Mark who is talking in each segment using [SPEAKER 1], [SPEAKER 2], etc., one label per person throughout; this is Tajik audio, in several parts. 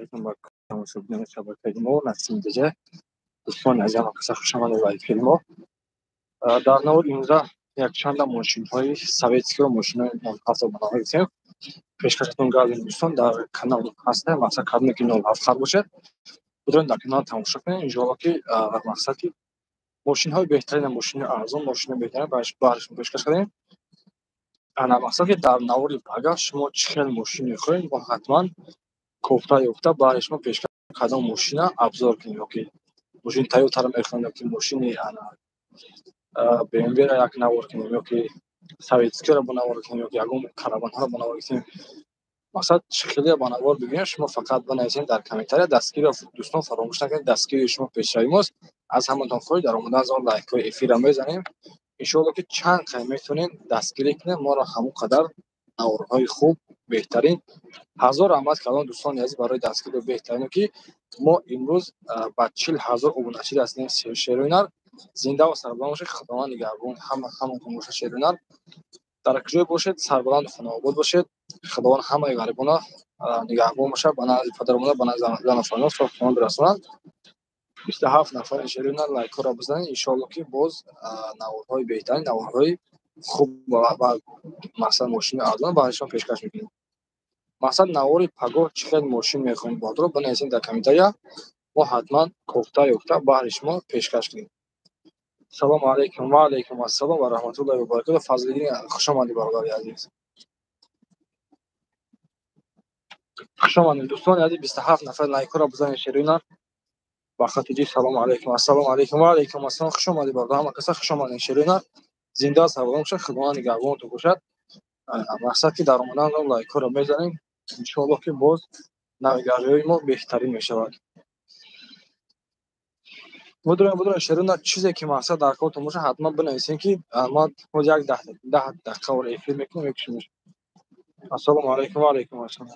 [SPEAKER 1] Алайкум ба тамошобинони шабакаи мо Насим Диҷа. Дӯстони азиз, ҳама хуш омадед ба эфири мо. Дар навор имрӯза якчанда мошинҳои советскиро, мошинҳои 07 ба навор гирифтем. Пешкашатон гардем, дӯстон, дар канал ҳастем, мақсад кадоме ки 07 хар бошад, будорем дар канал тамошо кунем. Иншоалло ки мақсад ки мошинҳои беҳтарин, мошини арзон, мошини беҳтарин барашон пешкаш кардем. Ана мақсад ки дар навори пага шумо чӣ хел мошин мехоҳед, мо ҳатман кофта ёфта барои шумо пешкаш кадом мошина обзор кунем, ёки мошини Тойотаро мехоҳем, ёки мошини БМВ-ро як навор кунем, ёки советскиро ба навор кунем, ёки ягон караванҳоро ба навор кунем. Мақсад чӣ хеле ба навор бибинем, шумо фақат бинависед дар комментария. Дастгириро, дӯстон, фаромӯш накунед, дастгирии шумо пешравӣ мост. Аз ҳаматон хоҳиш, дар омадан зон лайкҳои эфирро мезанем. Иншоалло ки чанд қай метавонем дастгирӣ кунем, моро ҳамон қадар наворҳои хуб, беҳтарин. Ҳазор раҳмат калон, дӯстони азиз, барои дастгирии беҳтарине ки мо имрӯз ба 40 000 обуначӣ расидем. Шерӯнар зинда ва сарбаланд бошед, Худованд нигаҳбон ҳаматон бошад. Шерӯнар дар куҷое бошед, сарбаланду хонаобод бошед. Худованд ҳамаи ғарибона нигаҳбон бошад, ба назди падару модар, ба назди зану фарзанд соҳибхона бирасонад. 27 нафари шерӯнар лайкҳоро бизанед. Иншоалло ки боз наворҳои беҳтарин, наворҳои хуб ва мақсад мошини арзон барои шумо пешкаш мекунем. Мақсад навори пагоҳ чӣ хел мошин мехоҳем, бодро бинависед дар комментария, мо ҳатман кофта ёфта баҳри шумо пешкаш кунем. Салому алайкум. Ва алайкум ассалом ва раҳматуллоҳи ва баракатуҳ. Фазлиддин, хуш омадед, бародари азиз, хуш омадед, дӯстони азиз. 27 нафар лайкҳоро бизанед. Шерина ба хатиҷи, салому алайкум. Ассалому алайкум. Ва алайкум ассалом, хуш омадед, бародар, ҳама каса хуш омадед. Шерина зинда сарбаланд бошад, Худованд нигаҳбонатон бошад. Мақсад ки дар омадан лайкҳоро мезанем, иншоалло ки боз навигариҳои мо беҳтарин мешавад. Будурем, будурем, шерина, чизе ки мақсад дар кортон бошад, ҳатман бинависем, ки ман боз як 10 дақиқа ора эфир мекунем, мекушем. Ассалому алайкум. Ва алайкум ассалом.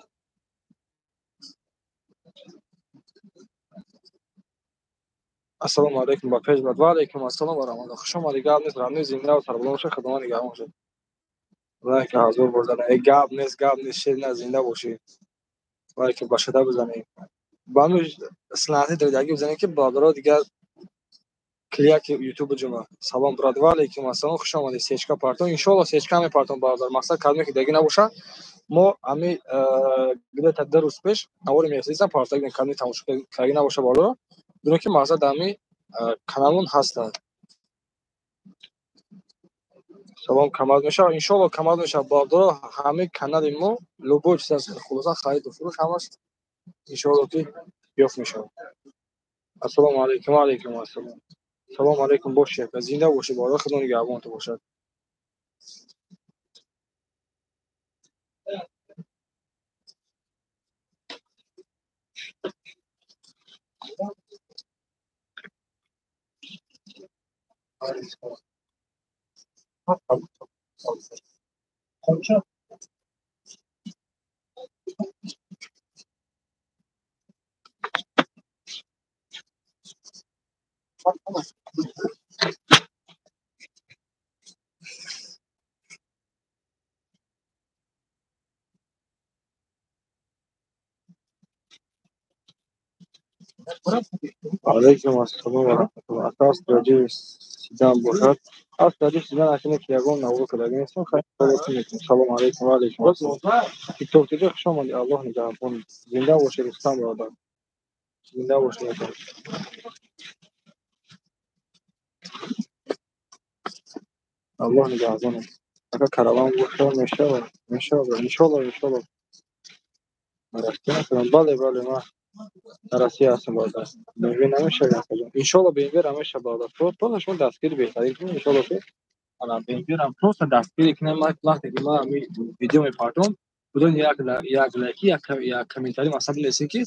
[SPEAKER 1] Ассалому алайкум, ба пеш бад. Ва алайкум ассалом ва раҳматуллоҳ, хуш омадед. Гап нест, рамни, зинда ва сарбаланд бошед, Худованд нигаҳбон бошад. Лайк ҳазор бор зана. Гап нест, гап нест, шерина, зинда бошӣ. Лайк ба шада бизанед, ба ҳамин сланти доридагӣ бизанед, ки бародаро дигар клияки ютуб ҷума. Салом, брат. Ва алайкум ассалом, хуш омадед. Сечка партон, иншоалло сечка мепартон, бародар. Мақсад кадоме ки даги набошад, мо ҳами где-то 2 рӯз пеш навори мерседесам партагидем. Кадоме тамошо кардаги набошад, бародаро, дуне ки мақсад ҳами каналмон ҳастад. Салом, камаз мешавад? Иншоалло камаз мешавад, бародаро. Ҳамаи канали мо любой чиз аст, хулоса хариду фурӯш ҳамаш иншоалло ки ёфт мешавад. Ассалому алайкум. Ва алайкум ассалом. Салому алайкум, боши, ака, зинда бошӣ, бародар, Худо нигаҳбонатон бошад. Алайкум ассалом ва раҳматуллоҳ. Ака, астраҷи седан бошад? Астраҷи седан акине ки ягон навор кардаги нестам, хайр мекунем. Салому алайкум. Ва алайкум ассалом. Тикток тиҷа, хуш омадӣ, Аллоҳ нигаҳбон. Зинда бошӣ, Рустам бародар, зинда бошӣ, ака. Аллоҳ нигаҳбон. Ака, караван боша мешавад? Мешавад, иншоалло, иншоалло. Россия накардам. Бале, бале, ман дар Россия ҳастам, бародар. БМВ намешавад, акаҷон? Иншоалло БМВ намешавад, бародар. Просто шумо дастгири беҳтарин кунед, иншоалло ки ана БМВ-рам просто дастгирӣ кунем. Вақте ки ман ҳами видео мепартом, будон як лайки, як комментарий масалан бинависем, ки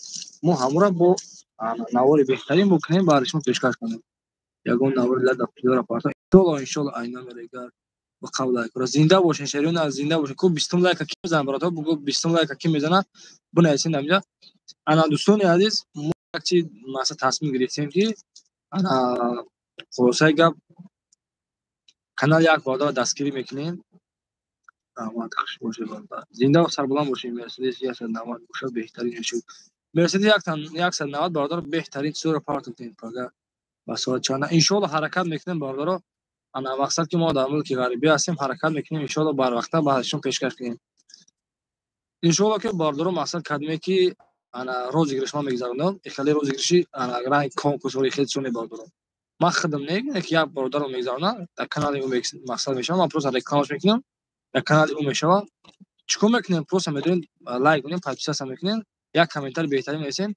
[SPEAKER 1] мо ҳамонро бо навори беҳтарин бикунем, барои шумо пешкаш кунем. Ягон навори лада пиёра партом, иншоалло, иншоалло. Айна мерегар ба қавл лайкро. Зинда бошен, шерина, зинда бошен. Ку бистум лайка ки мезанад, бародаро, бугӯ, 20-ум лайка ки мезанад, бинависед ҳаминҷа. Ана, дӯстони азиз, мо як чи масалан тасмим гирифтем, ки ана хулосаи гап канал як бародарро дастгирӣ мекунем. Раҳмат, хуш бошед, бародар, зинда ва сарбаланд бошед. Мерседес 190 бошад, беҳтарин мешуд. Мерседес 190 бародар, беҳтарин чизро партофтем пага ба соат чанд. Иншоалло ҳаракат мекунем бародаро. Ана мақсад ки мо дар мулки ғарибӣ ҳастем, ҳаракат мекунем иншоалло барвақта ба шумо пешкаш кунем. Иншоалло ки бародаро мақсад кардем ки ана розыгрыш ма мегузаронам, хеле розыгрыши ана ранг конкурсҳои хеле чизо бародаро. Ман худам не, ки як бародаро мегузаронам, дар канали ӯ мақсад мешавам, ман просто рекламаш мекунам, дар канали ӯ мешавам. Чикор мекунем? Просто медонем лайк кунем, подписаться мекунем, як комментарий беҳтарин менависем.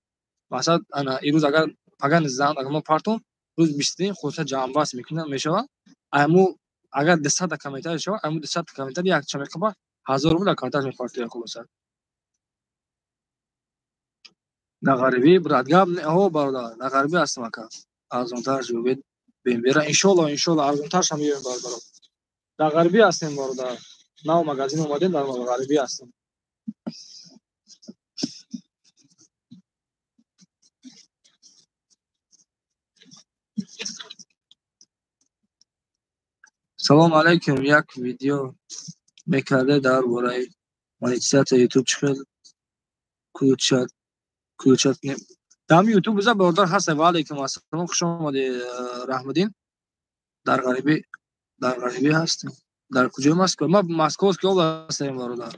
[SPEAKER 1] Мақсад ана ирӯз агар пага низам, агар мо партом, рӯз 20 хулоса ҷамъбаст мекунам мешавад. Айму агар 200 комментарий шавад, айму 200 комментарий як ча меқаба 1000 рубл дар карташ мепартояд хулоса. Дар ғарибӣ брат гап не, ҳо бародар, дар ғарибӣ ҳастам ака. Арзонтар шуд бембера. Иншоалло, иншоалло арзонтаршам меёбем бародаро. Дар ғарибӣ ҳастем бародар. Нав магазин омадем, дар ғарибӣ ҳастем. Салом алейкум, як видео мекарде дар бораи монетизатсия YouTube чӣ хел кулучат не. Дар YouTube биза бародар ҳаст. Ва алейкум ассалом, хуш омадӣ Раҳмуддин. Дар ғарибӣ ҳастем. Дар куҷои Москва? Ма Московский область ҳастем бародар.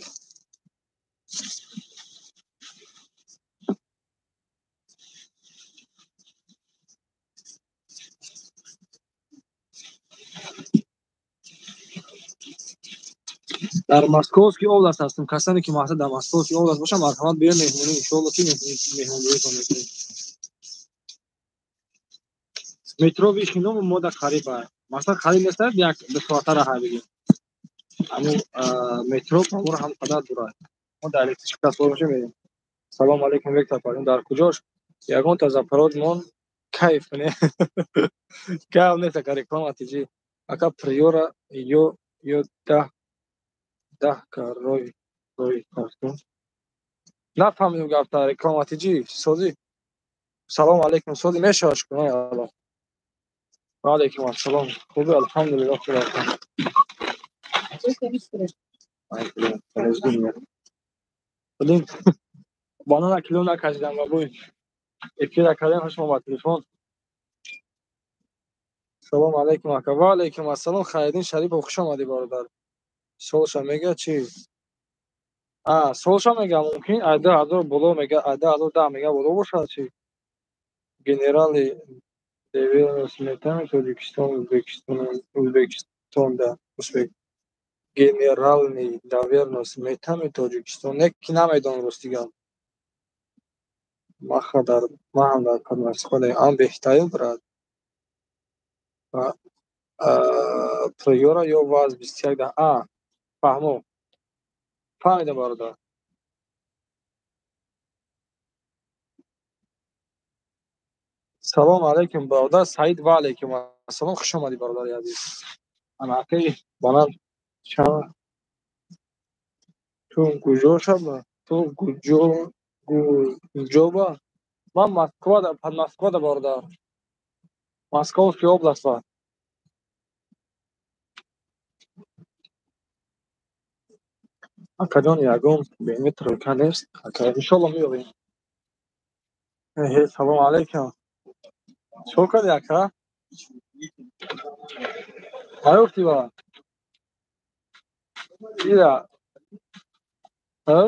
[SPEAKER 1] Дар Московский область ҳастем. Касоне ки мақсад дар Московский область бошанд, марҳамат биёед меҳмонӣ, иншоалло ки меҳмондориятон мекунем. Метро Вишнино мо дар қариб мақсад қариб нест, як ду соата раҳа бигем. Аммо метро ба моро ҳам қадар дур аст. Мо дар электричка савор мешавем мерем. Салом алейкум Виктор Парвин, дар куҷош? Ягонта Запорожмон кайф не. Гап нест ака реклама тиҷи. Ака приора ё 10 ка рой картон. Нафаҳмидем гапта реклама тиҷи созӣ. Салом алейкум созӣ мешавад шукр Аллоҳ. Ва алейкум ассалом. Хуб, алҳамдулиллоҳ, худо. Блин, банана кило накашидам бабой. Эфира кардем шумо ба телефон. Салом алейкум ака. Ва алейкум ассалом. Хайриддин Шарипов, хуш омадӣ бародар. Солша мега чи? Солша мега мумкин 2000 боло мега, 2010 мега боло бошад чи? Генерали Девелос метами Тоҷикистон, Ӯзбекистон, Ӯзбекистонда, Ӯзбек. Генерални доверност метами Тоҷикистон. Не ки намедонам рости гап. Ма ҳам дар Подмосковье. Ам беҳтарин брат. Приора ё ВАЗ 21 да. Фаҳмо. Фаҳмидам бародар. Салом алейкум бародар Саид, ва алейкум ассалом, хуш омадӣ бародари азиз. Ана акаи банан чанд ту куҷо шаба? Ту куҷо ба? Ман Москва да, Подмосква да бародар. Московский область ба. Акаҷон ягон беми тройка нест. Ака иншоалло меёбем. Салом алейкум. Чикор кардӣ ака? Наёфтӣ ба? Ира. Ҳа?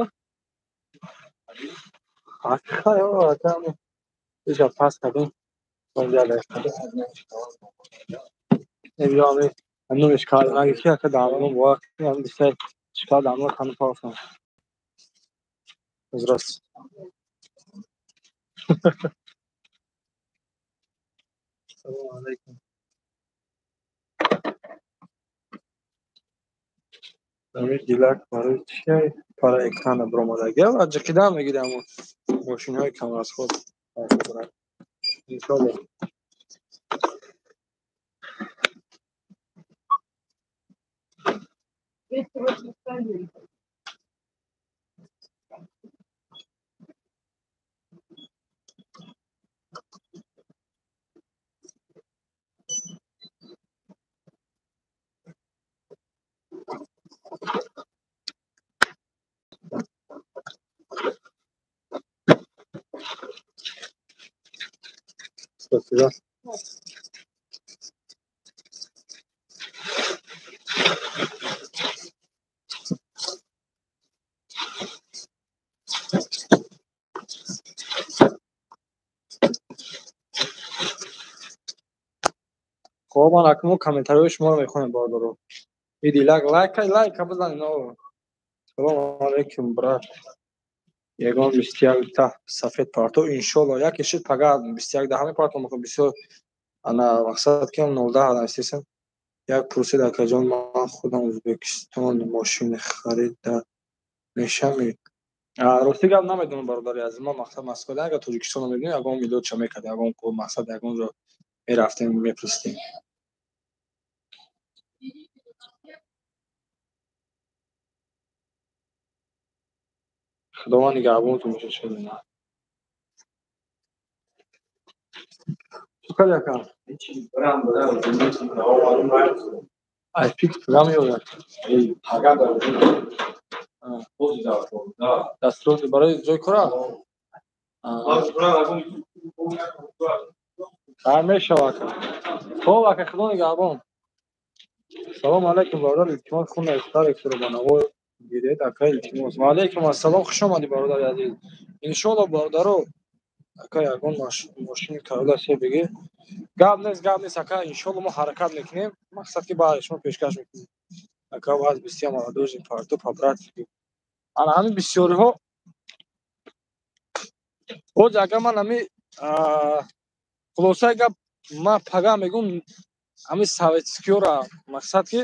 [SPEAKER 1] Ака, ака. Иҷа пас кардем. Нумеш кардем. Аги ки ака даъвамо бовар кунем, бисёр чикар даъвамо хану пафтам. Здравствуйте. Салом алейкум. Амир Дилак барои чи пара экрана баромадагӣ? Аз ҷиқидан мегирем ҳамон мошинҳои камрасход. Иншоалло. Спасибо. Хоб, ман акнун комментариҳои шуморо мехонем, бародаро. Иди лайк, лайк, лайк бизанед. Салому алейкум, брат. Ягон 21 та сафед парто, иншолло, яке шид, пага 21 даҳа мепартом. Бисёр ана мақсад ки 0 10 нависесам. Як пурсид: акаҷон, ман худам Ӯзбекистон, мошини харида мешами? Рости гап, намедонам, бародари азиз. Ман мақсад Москва, агар Тоҷикистонро мебинем, ягон миллиотча мекардем, ягон мақсад, ягон ҷо мерафтем, мепурсидем. Худованд нигаҳбонтон бошад. Шедина чӣ кар яка ай пик пага меояд. Дастуроти барои ҷои кора ҳар мешава, ака. Хоб, ака, худо нигаҳбон. Салому алайкум, бародар, илтимос, хуна Старексро ба наво гиред, ака, илтимос. Ва алайкум ассалом, хуш омадӣ, бародари азиз. Иншоалло, бародаро. Ака, ягон мошини Карола се бигир. Гап нест, гап нест, ака, иншоалло, мо ҳаракат мекунем, мақсад ки баъди шумо пешкаш мекунем. Ака, ваз бисёр молодёжный парто по-братски. Ана ҳамин бисёриҳо боз, агар ман ҳами хулосаи гап, ман пага мегум, ҳамин советскиёра, мақсад ки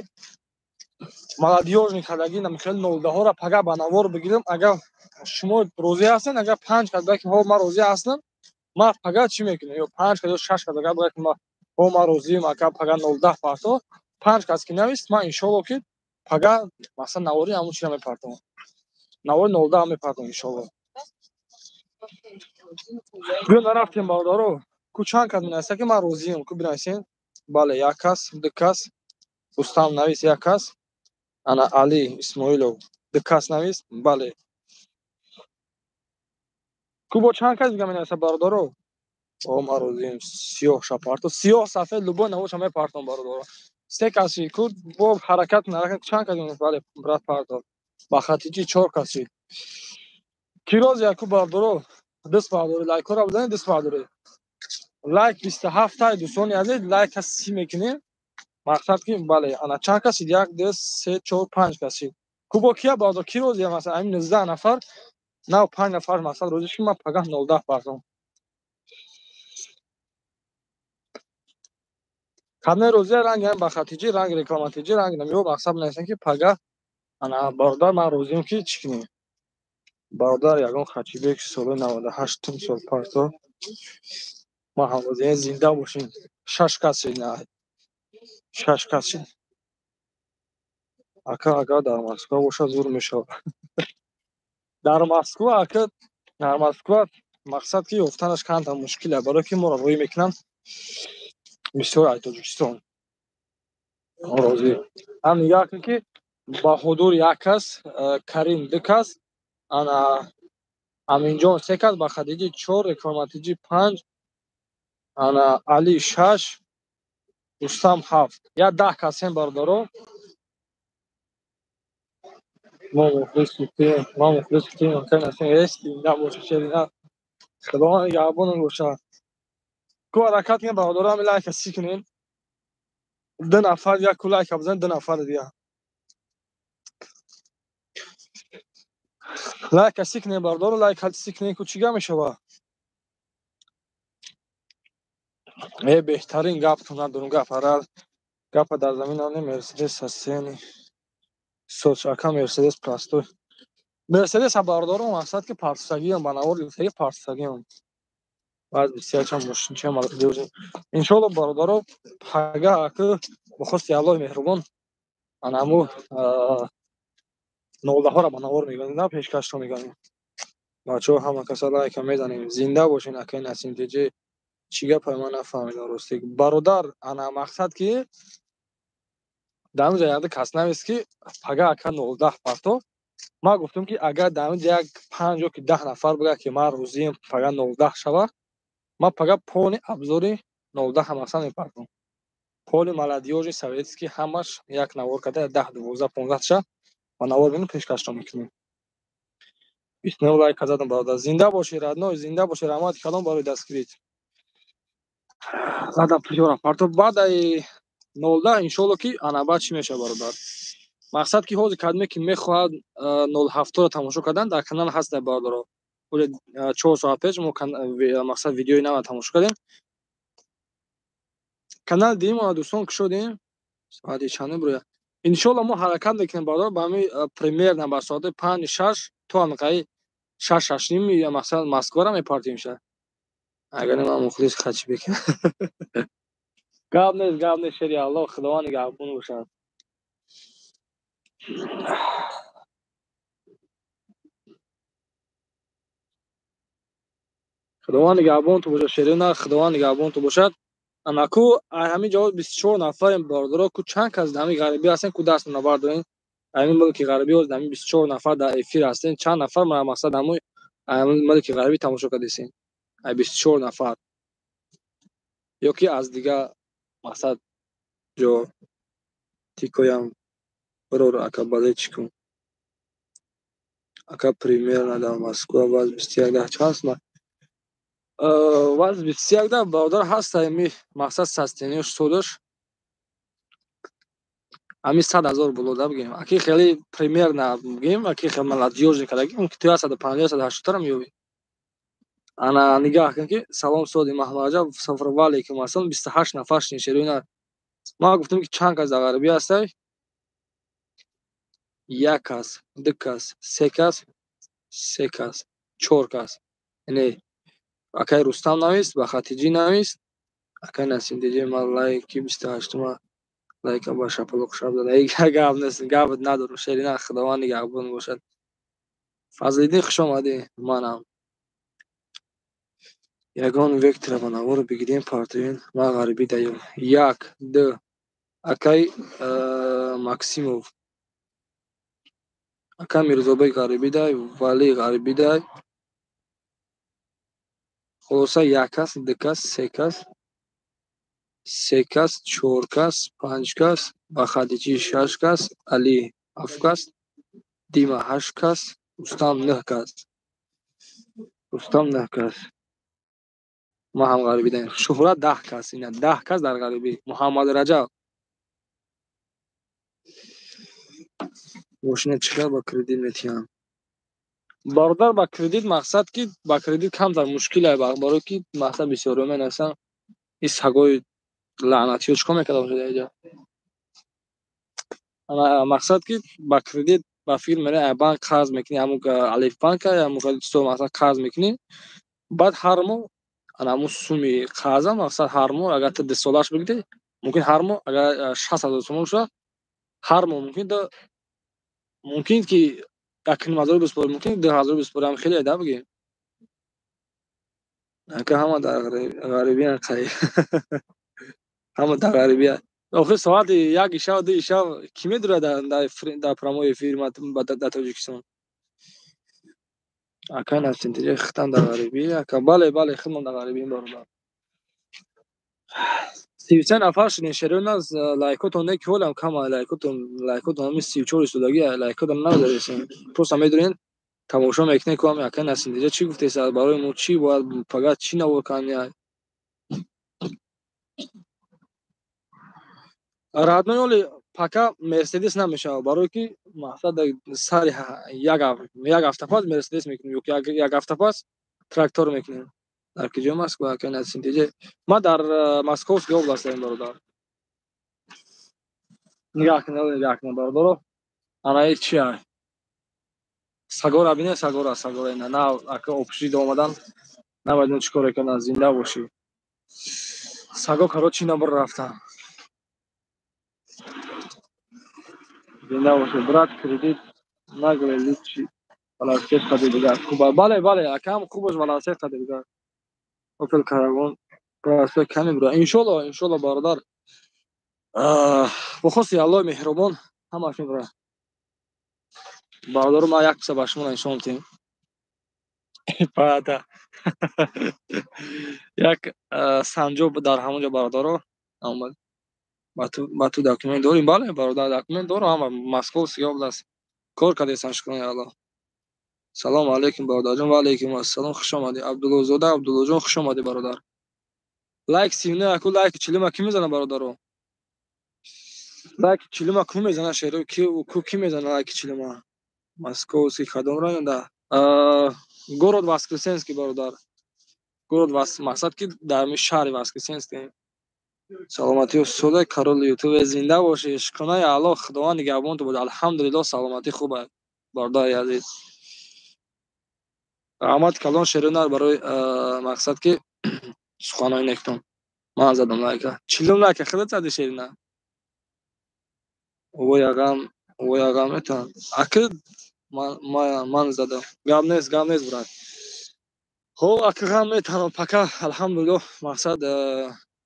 [SPEAKER 1] молодёжный кардагӣ, хеле 0 10-ҳоро пага ба навор бигирам. Агар шумо розӣ ҳастед, агар панҷ кас бигӯяд, ки ҳо, ман розӣ ҳастам, ман пага чӣ мекунем? Ё панҷ кас, ё шаш кас агар бигӯяд, ки ҳо, ман розием, ака, пага 0 10 парто, панҷ кас ки навист, ман иншоалло, ки пага масалан навори ҳамун чиро мепартом, навори 0 10 мепартом, иншоалло. Биё, нарафтем, бародаро. Ку чанд кас менависа, ки ман розием? Ку бинависем. Бале, як кас, ду кас, Рустам навис, як кас, ана Али Исмоилов ду кас навис. Бале, ку бо чанд кас дига менависа, бародаро? О, ман розием, сиёҳ шапарто, сиёҳ, сафед, любой навоша мепартом, бародаро. Се каси ку бо ҳаракат, чанд кас? Бале, брат, парто. Ба хатиҷи чор каси ки розия? Ку, бародаро, даст бардоред, лайкҳоро бизанед, даст бардоред. Лайк 27-тай, дӯстони азиз, лайка 30 мекунем. Мақсад ки, бале, ана чанд касид? Як, ду, се, чор, панҷ касид. Ку бо кия, бародар, ки розия? Масалан, ҳамин 19 нафар, нав панҷ нафар мақсад розӣ шуд, ман пагаҳ 0 10 партом. Кадне розия, ранги ҳам ба хатиҷӣ, ранги рекламатиҷӣ, ранги намиё, мақсад нависем, ки пагаҳ ана, бародар, ман розием, ки чӣ кунем? Бародар, ягон хачибек соли 98-ум сол парто, ман ҳам розием. Зинда бошем. Шаш кас, шаш кас. Ака, агар дар Москва бошад, зур мешавад. Дар Москва, ака, дар Москва мақсад ки ёфтанаш камтар мушкил, барое ки моро рӯй мекунанд бисёр ай Тоҷикистон. Розӣ ҳам нигоҳ кун, ки Баҳодур як кас, Карим ду кас, ана Аминҷон се кас, ба Хадиҷи чор, рекламатиҷи панҷ, ана Али шаш, Рустам ҳафт, я 10 касем, бародаро. Мо мухлиси тем, мо мухлиси тем. Зинда боши, шерина, худованд нигаҳбонат бошад. Ку ҳаракат кунем, бародаро, ҳами лайка 30 кунем. Ду нафар як ку лайка бизанед, ду нафари дига лайка 30 кунем, бародаро, лайка 30 кунем. Ку чӣ гап мешавад? Э, беҳтарин, гаптон надорум, гап ҳара гапа дар замин ане. Мерседес ҳастени соч, ака, Мерседес простой Мерседес, бародаро, мақсад ки партусагиам ба навор гирифтаги, партусагиам баъд бисёр чанд мошинча малакдиозем. Иншоалло, бародаро, пага аку бо хости Аллоҳи меҳрубон анаму 0 10-ҳоро ба навор мегардонем, на пешкашро мегардонем. Бачаҳо, ҳама каса лайка мезанем. Зинда бошен, акаи Насим Теҷе. Чӣ гапае, ман нафаҳмидам, рости, бародар. Ана мақсад ки дар онҷа якда кас навист, ки пага, ака, 0 10 парто. Ман гуфтам, ки агар дар онҷа як панҷ ё ки 10 нафар бигӯяд, ки ман розием пага 0 10 шава. Ман пага полный обзори 010 мақсад мепартам. Полный молодёжи советский ҳамаш як навор карда 10, 12, 15 ша ва навор бинем, пешкаштон мекунем. 29 лайк задам, бародар. Зинда бошӣ, родной, зинда бошӣ, раҳмати калон барои дастгирит. Задам плёра парто. Баъд ай 010 иншоалло ки ана баъд чӣ мешавад, бародар? Мақсад ки ҳозир кадме ки мехоҳад 07-ро тамошо кардан, дар канал ҳаст, бародаро. Ҳоли 4 соат пеш мо мақсад видеои нава тамошо кардем. Канал димона дӯстон кушодем. Соати чандум буроя? Иншоалло мо ҳаракат мекунем, бародар, ба ҳамин примерно ба соати 5, 6 то ҳамиқаи 6, 6:30 мақсад Москвара мепартем ша. Агар ман мухлис хачи бекунам. Гап нест, гап нест, шери Аллоҳ, Худованд нигаҳбон бошад. Худованд нигаҳбон ту бошад, шерина, Худованд нигаҳбон ту бошад. Анаку ҳамин ҷо 24 нафарем, бародаро, ку чанд кас дар ҳамин ғарибӣ ҳастен, ку даст набардорен. Ҳамин мулки ғарибӣ ҳозир ҳамин 24 нафар дар эфир ҳастен. Чанд нафар мана мақсад ҳамин мулки ғарибӣ тамошо кардесен? Ай 24 нафар. Ё ки аз дигар мақсад ҷо тикоям бирор ака бале чӣ кун? Ака примерно дар Москва ваз 21 да чанд аст? Ваз 21 да, бародар, ҳаст ами мақсад састениёш содаш ами 100 ҳазор було да бигем. Аки хеле примерно бигем, аки хеле молодёжный кардаги, мумкин то 150, 180 меёбӣ. Ана нигаҳ кун ки салом соди Маҳмадаҷаб, сафар ва алайкум ассалом, 28 нафар шиншерӯ. Ман гуфтам ки чанд кас дар ғарибӣ ҳастай? Як кас, ду кас, се кас, се кас, чор кас. Яъне акай Рустам навист, ба Хатиҷӣ навист, акай Насимдиҷӣ ман лайки 28-ума лайка ба шапалоқ шаб зада. Эй, гап нест, гапат надорам, шерина, Худованд нигаҳбон бошад. Фазлиддин, хуш омадӣ, манам. Ягон вектора ба наворо бигирем, партоен, ман ғарибӣ даём. Як, ду, акай Максимов, ака Мирзобек ғарибӣ дай, Валӣ ғарибӣ дай. Хулоса як кас, ду кас, се кас, се кас, чор кас, панҷ кас, ба Хадиҷӣ шаш кас, Али ҳафт кас, Дима ҳашт кас, Рустам нӯҳ кас. Рустам нӯҳ кас. Ман ҳам ғарибӣ даем. Шуҳрат 10 кас, ина 10 кас дар ғарибӣ. Муҳаммад Раҷаб. Мошина чӣ хел ба кредит метиҳам? Бародар, ба кредит мақсад ки ба кредит камтар мушкил ай, барои ки мақсад бисёриҳо менависанд, ин сагои лаънатиҳо чӣ кор мекарда бошад инҷа? Мақсад ки ба кредит ба фикр меравӣ, ай банк қарз мекунӣ, ҳамун Алифбанка, ҳамун чизо мақсад қарз мекунӣ, баъд ҳар моҳ ана ҳамун суми қарза мақсад ҳар моҳ агар ту дусолааш бигирӣ, мумкин ҳар моҳ агар 60 000 сомон бошад, ҳар моҳ мумкин мумкин ки 1,5 ҳазор биспорӣ, мумкин 2 ҳазор биспорӣ, ҳам хеле да бигем. Ака ҳама дар ғарибиян қариб. Ҳама дар ғарибия. Охир соати яки шаб, дуи шаб кӣ медурад дар прямой эфир дар Тоҷикистон? Ака Насимдиҷӣ хитам дар ғарибӣ. Ака бале, бале, хидмам дар ғарибӣ, бародар. 33 нафар шудем, шерӯна лайкотон не ки ҳолам кама лайкотон, лайкотон ҳамин 34 истодагӣ, лайкотон намедоресем. Просто медонед, тамошо мекунед ку ҳами ака Насимдиҷа чӣ гуфтеса, барои мо чӣ бояд пага чӣ навор кунем? Родной, оли пока Мерседес намешавад, барое ки мақсад сари як ҳафта пас Мерседес мекунем ё як ҳафта пас трактор мекунем. Дар куҷо Москва, ака Насимдиҷа? Ман дар Московский область ҳастам, бародар. Нигаҳ кунед, нигаҳ кунед, бародаро. Ана ин чи ай? Сагора бинед, сагора, сагора ина нав ака общежитие омадан, намедонам чӣ кор мекунанд, зинда бошӣ. Саго короче ина бир рафтан. Зинда бошӣ, брат, кредит нагиред, лучше велосипед хари дигар. Хуб, бале, бале, акам хубаш велосипед хари дигар. Опел Каравон велосипед каме бура. Иншолло, иншолло, бародар. Бо хости Аллоҳи меҳрубон ҳамаш мебурад. Бародаро, ман як чиза ба шумо нишон медиҳем. Пата. Як санҷоб дар ҳамон ҷо бародаро омад. Ба ту документ дорем? Бале, бародар, документ дорам, ҳама Московский область. Кор кардесан, шукрони Аллоҳ. Салому алейкум, бародарҷон. Ва алейкум ассалом, хуш омадӣ. Абдуллозода Абдуллоҷон, хуш омадӣ, бародар. Лайк 39, аку лайк 40 ки мезана, бародаро? Лайк 40 ку мезана, шеро ки ку ки мезана лайк 40? Московский кадом районда? Город Воскресенский, бародар. Город Вас, мақсад ки дар шаҳри Воскресенский. Саломатӣ устода, короли Ютуб, зинда бошӣ. Шукронаи Аллоҳ, Худованд нигаҳбон ту бод. Алҳамдулиллоҳ, саломатӣ хуб аст, бародари азиз. Раҳмат калон, шеринар, барои мақсад ки суханои нектон. Ман задам лайка. 40 лайка худат зади, шерина. Овои ағам, овои ағам метавон. Аки ман задам. Гап нест, гап нест, брат. Хоб, аки ғам метавонам. Пока алҳамдулиллоҳ, мақсад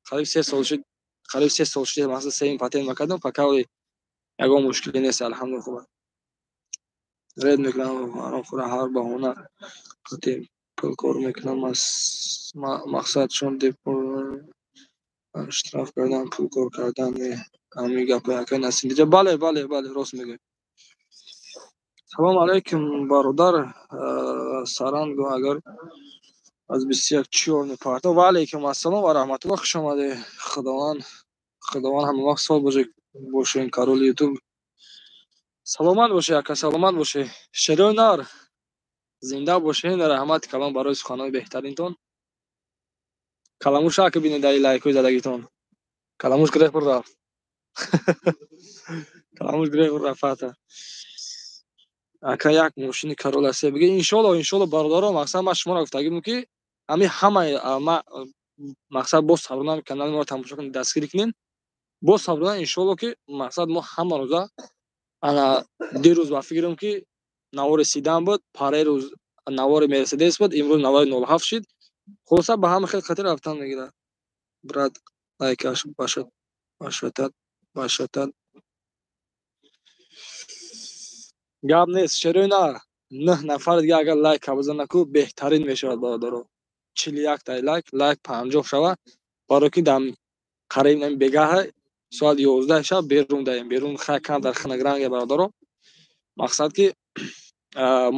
[SPEAKER 1] қариб 3 сол шуд, қариб 3 сол шуд, мақсад сеюм патент макардам, пока ягон мушкиле нест, алҳамдулиллоҳ, хуб аст. Ред мекунам, ҳаромхӯра ҳар баҳона қати пул кор мекунам, мақсадшон штраф кардан, пул кор кардан, ҳамин гапҳои акай Насимдиҷа. Бале, бале, бале, рост мегӯӣ. Салому алейкум, бародар. Саранго агар аз 21 чёрный парто. Ва алейкум ассалом ва раҳматуллоҳ, хуш омадӣ. Худованд, Худованд ҳама вақт сол бошем, короли Ютуб. Саломат бошӣ, ака, саломат бошӣ. Шерои нар, зинда бошед, раҳмати калон барои суханои беҳтаринтон. Каламуш ака бинед дар лайкҳои задагитон. Каламуш гиреҳ бур рафт. Каламуш гиреҳ бур рафт, фата. Ака як мошини корол аст биги. Иншоалло, иншоалло, бародаро, мақсад ман шуморо гуфтагӣ ки ҳами ҳамаи мақсад боз саброна канали моро тамошо кунед, дастгирӣ кунед. Боз саброна, иншоалло, ки мақсад мо ҳама рӯза ана дирӯз ба фикрам ки навори сидан буд, парерӯз навори Мерседес буд, имрӯз навори 07 шид. Хулоса ба ҳама хел хатир рафтан мегирад. Брат, лайкаш башад, башатад, башатад. Гап нест, шерои нар. 9 нафар дига агар лайк бизана ку беҳтарин мешавад, бародаро. 41 тай лайк, лайк 50 шава. Барои ки дар қариб бегаҳ соат 11 шаб берун даем. Берун хай кам дар хинагранге, бародаро. Мақсад ки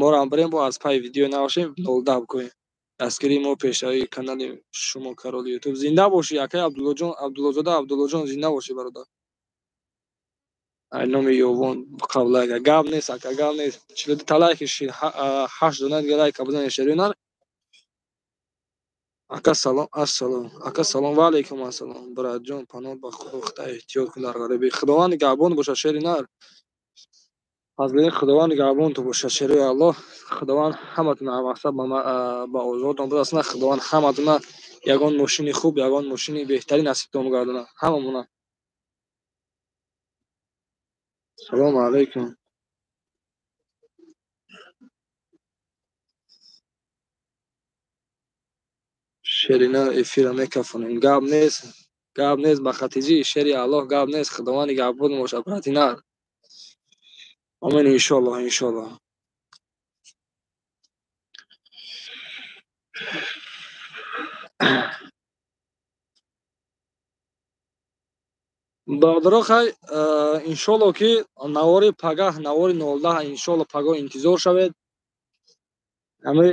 [SPEAKER 1] моро ҳам бирем бо аз пайи видео набошем, 010 бикунем. Дастгирии мо пешравии канали шумо, короли Ютуб. Зинда бошӣ, акай Абдуллоҷон, Абдуллозода Абдуллоҷон, зинда бошӣ, бародар. Ай номи Ёвон қаблага. Гап нест, ака, гап нест. 42 та лайки шид, 8 дона дига лайка бизанед, шерои нар. Ака салом, ассалом. Ака салом, ва алейкум ассалом. Братҷон, паноҳ ба Худо, худо эҳтиёт кун дар ғарибӣ. Худованд нигаҳбон бошад, шери нар. Фазлини Худованд нигаҳбон ту бошад, шерои Аллоҳ. Худованд ҳаматона мақсад ба озодтон бирасонад. Худованд ҳаматона ягон мошини хуб, ягон мошини беҳтарин насибтон бигардонад. Ҳамамона. Салому алейкум. Шерина эфира мекафонем. Гап нест, гап нест, ба хатиҷи шери Аллоҳ гап нест. Худованд нигаҳбон бошад, брати нар. Амин, иншоаллоҳ, иншоаллоҳ. Бародаро, хай, иншоалло ки навори пагаҳ, навори 010, иншоалло пагоҳ интизор шавед. Ҳами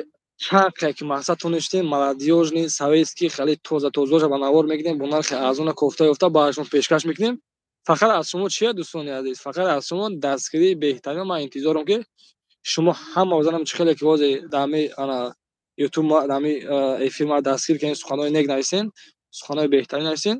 [SPEAKER 1] чанд ки мақсад тонистем, молодёжный, советский, хеле тоза тозаша ба навор мегирем, бо нархи арзона кофта ёфта ба шумо пешкаш мекунем. Фақат аз шумо чия, дӯстони азиз? Фақат аз шумо дастгирии беҳтарин ман интизорам, ки шумо ҳама озанам чӣ хеле ки ҳозир дар ҳами ана Ютуб дар ҳами эфир ма дастгир кардем, суханои нек нависен, суханои беҳтарин нависен.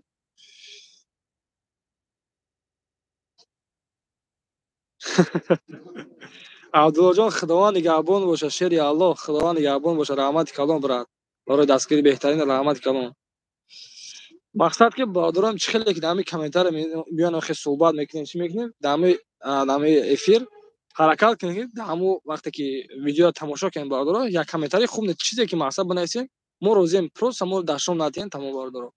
[SPEAKER 1] Абдуллоҷон, Худованд нигаҳбон бошад, шери Аллоҳ, Худованд нигаҳбон бошад, раҳмати калон, брат. Барои дастгирии беҳтарин раҳмати калон. Мақсад ки бародарон чӣ хеле ки дар ҳами комментария биён, хе суҳбат мекунем, чӣ мекунем, дар ҳами эфир ҳаракат кунем, ки дар ҳамун вақте ки видеоро тамошо кунем, бародаро, як комментарии хуб, чизе ки мақсад бинависем, мо розием, просто мо дашном надиҳем, тамом, бародаро.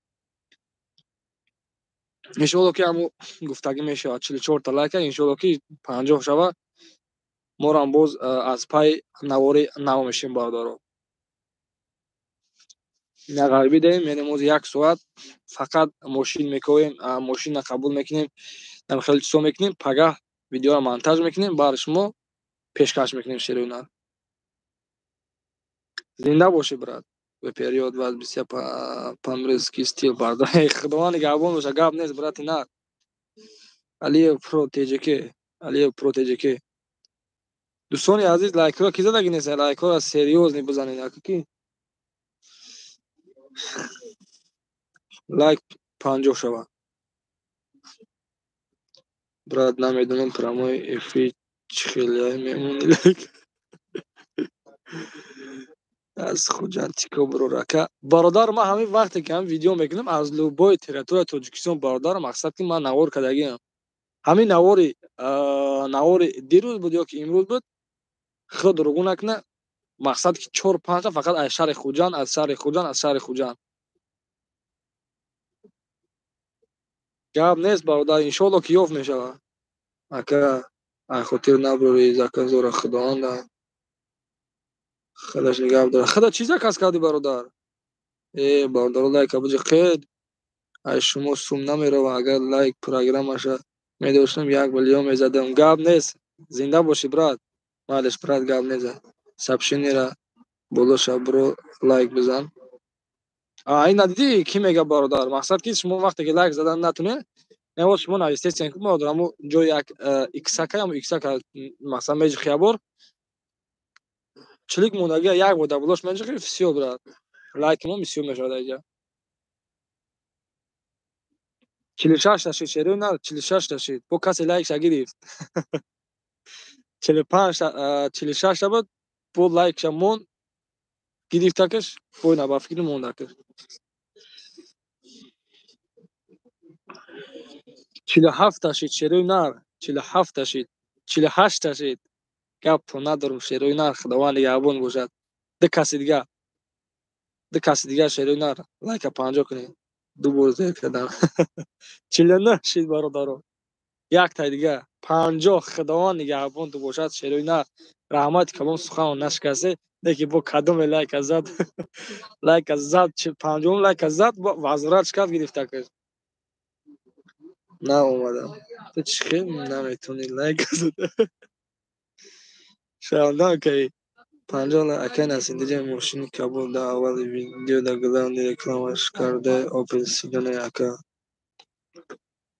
[SPEAKER 1] Иншоалло ки ҳамун гуфтагӣ мешавад, 44 та лайка, иншоалло ки 50 шава, морам боз аз пай навори нав мешем, бародаро. Ина ғарибӣ даем, яъне мо як соат фақат мошин мековем, мошинна қабул мекунем, хеле чизо мекунем, пагаҳ видеоро монтаж мекунем, баъд шумо пешкаш мекунем шерои нар. Зинда бошӣ, брат. Вперёд вас бисёр памрезский стил, бародар. Худованд нигаҳбон боша, гап нест, брати нар. Алиев про ТЖК, Алиев про ТЖК. Дӯстони азиз, лайкҳоро ки задаги нест, лайкҳоро серьёзно бизанед, ки лайк 50 шавад. Брат, намедонам прямой эфир чӣ хеле мемонӣ лайк. Аз Хуҷанд тико бирор ака. Бародар, ман ҳамин вақте ки ҳам видео мекунам аз любой территорияи Тоҷикистон, бародар, мақсад ки ман навор кардагиам. Ҳамин навори дирӯз буд ё ки имрӯз буд, худо дурӯғ накунад, мақсад ки 4-5 та фақат аз шаҳри Хуҷанд, аз шаҳри Хуҷанд, аз шаҳри Хуҷанд. Гап нест, бародар, иншоалло ки ёфт мешавад. Ака, ай хотир набурӣ, зака зора Худованда. Худаш нигаҳ дорад. Худо чӣ заказ кардӣ, бародар? Э, бародаро, лайка биҷиқед. Ай шумо сум намерава, агар лайк программаша медоштам, 1 миллион мезадам. Гап нест. Зинда бошӣ, брат. Малеш, брат, гап нест. Сообщениера болоша бро лайк бизан. Ина дидӣ кӣ мега, бародар? Мақсад ки шумо вақте ки лайк задан натунед, не шумо навистесен ки бародар, ҳамо ҷои як иксака, ҳамо иксака мақсад меҷиқи ябор. Чилик мондагия як бор дар болош меҷиқи, всё, брат. Лайки мо бисёр мешавад инҷа. 46 та шид, шерои нар, 46 та шид. Бо касе лайкша гирифт. 45 та, 46 та буд, бо лайкша мон гирифтакаш, бо на ба фикри мондакаш. 47 та шид, шерои нар, 47 та шид, 48 та шид. Гап то надорам, шерои нар, Худованд нигаҳбон бошад. Ду каси дига. Ду каси дига, шерои нар, лайка 50 кунед. Ду бор зер кардам. 49 шид, бародаро. Як тай дига 50, Худованд нигаҳбон ту бошад, шерои нар. Раҳмати калом, сухан нашикасе, лекин бо кадоме лайка зад. Лайка зад, 50 лайка зад, бо возврат кард гирифта кард. На омадам. Ту чӣ хел наметонӣ лайк зад? Шарманда акай. 50 акай насиндиҷа мошини кабул да аввали видео да главный рекламаш карда Opel Седан ака.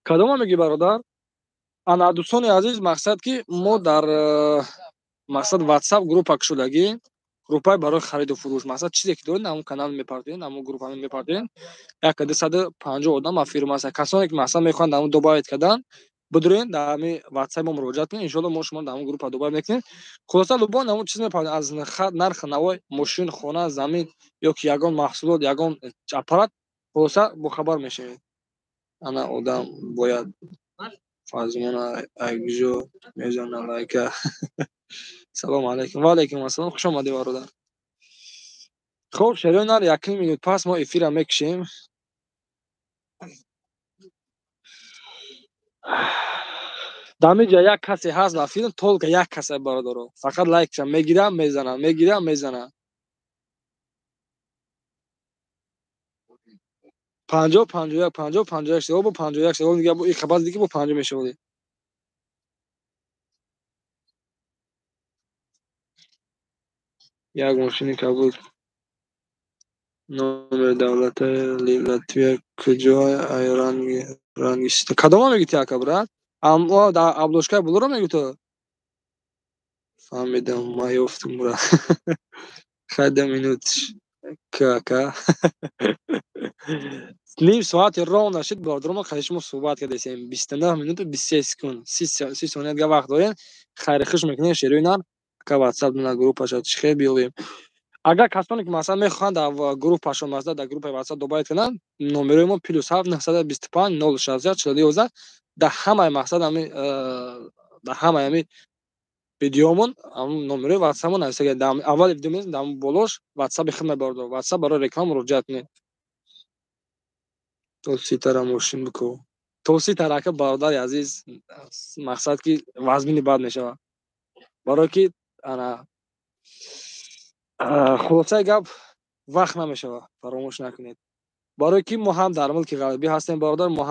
[SPEAKER 1] Кадома мегӣ, бародар? Ана, дӯстони азиз, мақсад ки мо дар мақсад WhatsApp группа кушодагӣ, группаи барои хариду фурӯш. Мақсад чизе ки доред, ҳамон канал мепартоед, ҳамон группа мепартоед. 1250 одам ба фирма аст. Касоне ки мақсад мехоҳанд ҳамон добавить кардан, бидурен дар ҳамин WhatsApp мо муроҷиат кунед, иншоалло мо шумо дар ҳамон группа добавить мекунем. Хулоса, любой ҳамон чиз мепартоед, аз нархи навои мошин, хона, замин ё ки ягон маҳсулот, ягон аппарат, хулоса бохабар мешавед. Ана одам бояд фарзмона айгжо мезана лайка. Салом алейкум. Ва алейкум ассалом. Хуш омадӣ, бародар. Хоб, шерои нар, 1 минут пас мо эфира мекушем. Дар ҳамин ҷо як касе ҳаст ба филм, только як касе, бародаро. Фақат лайкша мегирам, мезанам, мегирам, мезанам. 50, 51, 50, 51 шуд. Бо 51 шуд. Дига бо ин хабар диги бо 50 мешавад. Як мошини кабуд. Номери давлати Латвия куҷо ай ранги сита. Кадома мегӣ ти ака, брат? Аммо дар обложкаи булуро мегӯ ту? Фаҳмидам, ман ёфтум, брат. Хай, 2 минут ака. Ним соати ровно шид, бародаро, мо хайри шумо суҳбат кардесем. 29 минуту 23 секунд. 30 сония дига вақт дорем. Хайри хуш мекунем, шерои нар. Ака, WhatsApp на группаша чӣ хел биёбем? Агар касоне ки масалан мехоҳанд дар группашон, масалан дар группаи WhatsApp добавить кунанд, номерои мо +7 925 061 42 11. Дар ҳамаи мақсад ҳами, дар ҳамаи ҳами видеомон ҳамон номерои WhatsApp-мо нависта. Дар аввали видео мезанем, дар болош WhatsApp-и хидмат, бародар. WhatsApp барои реклама муроҷиат кунед. То ситара мошин бико. То ситара ака, бародари азиз, мақсад ки вазмини бад мешавад. Барое ки ана хулосаи гап Вақт намешава, фаромӯш накунед. Барои ки мо ҳам дар мулки ғарибӣ ҳастем, бародар, мо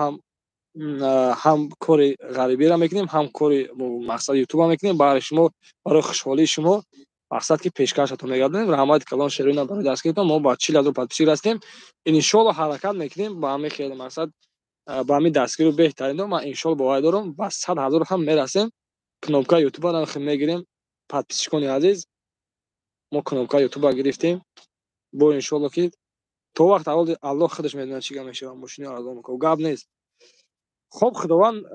[SPEAKER 1] ҳам кори ғарибиро мекунем, ҳам кори мақсад ютуба мекунем. Барои шумо, барои хушҳолии шумо мақсад ки пешкашатон мегардонем. Раҳмати калон, Шерина, барои дастгиритон. Мо ба 40 000 подписчик растем. Иншоалло, ҳаракат мекунем ба ҳамин хел мақсад, ба ҳамин дастгиру беҳтарин. Ман, иншоалло, боварӣ дорам, ба 100 000 ҳам мерасем. Кнопка ютуба мегирем. Подписчикони азиз, мо кнопка ютуба гирифтем. Бо, иншоалло, ки то вақт Аллоҳ худаш медонад, чӣ гап мешавад. Мошини арзон гап нест. Хоб, Худованд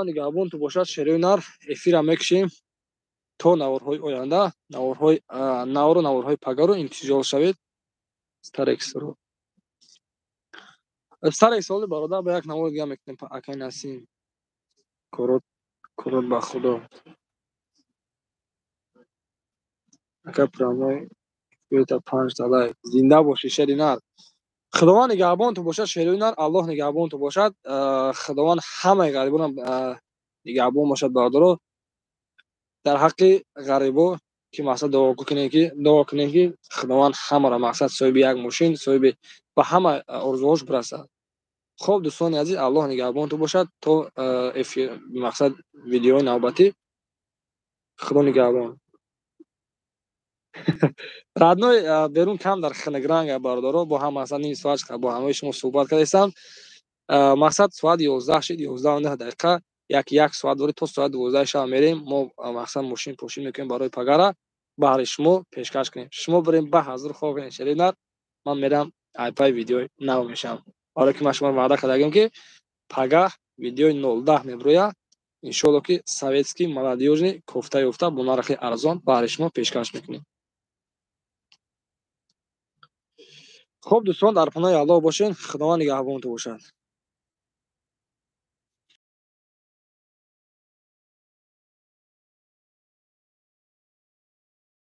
[SPEAKER 1] нигаҳбон ту бошад, шерои нар. Эфира мекушем то наворҳои оянда. Наворҳои навору наворҳои пагаро интизор шавед. Старексро, Старекс оли, бародар, ба як навор дига мекунем. Акай Насим, корот, корот, ба Худо, ака, прямой панҷта лайк. Зинда бошӣ, шери нар. Худованд нигаҳбон ту бошад, шерои нар. Аллоҳ нигаҳбон ту бошад. Худованд ҳамаи ғарибонам нигаҳбон бошад. Бародаро, дар ҳаққи ғарибо ки мақсад дуо кунем, ки Худованд ҳамаро мақсад соҳиби як мошин, соҳиби ба ҳама орзуҳош бирасад. Хоб, дӯстони азиз, Аллоҳ нигаҳбон ту бошад. То эфир, мақсад, видеои навбатӣ. Худо нигаҳбон. Родной, берун кам дар хинагранга, бародаро. Бо ҳам мақсад ним соат бо ҳамаи шумо суҳбат кардастам. Мақсад, соат 11 шид, 11:09 дақиқа. Як соат дорӣ, то соати 12 шаб мерем. Мо мақсад мошин пошин мекунем барои пагара, баҳри шумо пешкаш кунем. Шумо бирем, ба ҳазур хоб кунед, шеринар. Ман мерам, айпай видеои нав мешавам, барое ки ман шуморо ваъда кардагим, ки пагаҳ видеои 010 мебирояд. Иншоалло, ки советский, молодёжный, кофта ёфта, бо нархи арзон баҳри шумо пешкаш мекунем. Хуб, дӯстон, дар паноҳи Аллоҳ бошед. Худованд нигаҳбонтон бошад.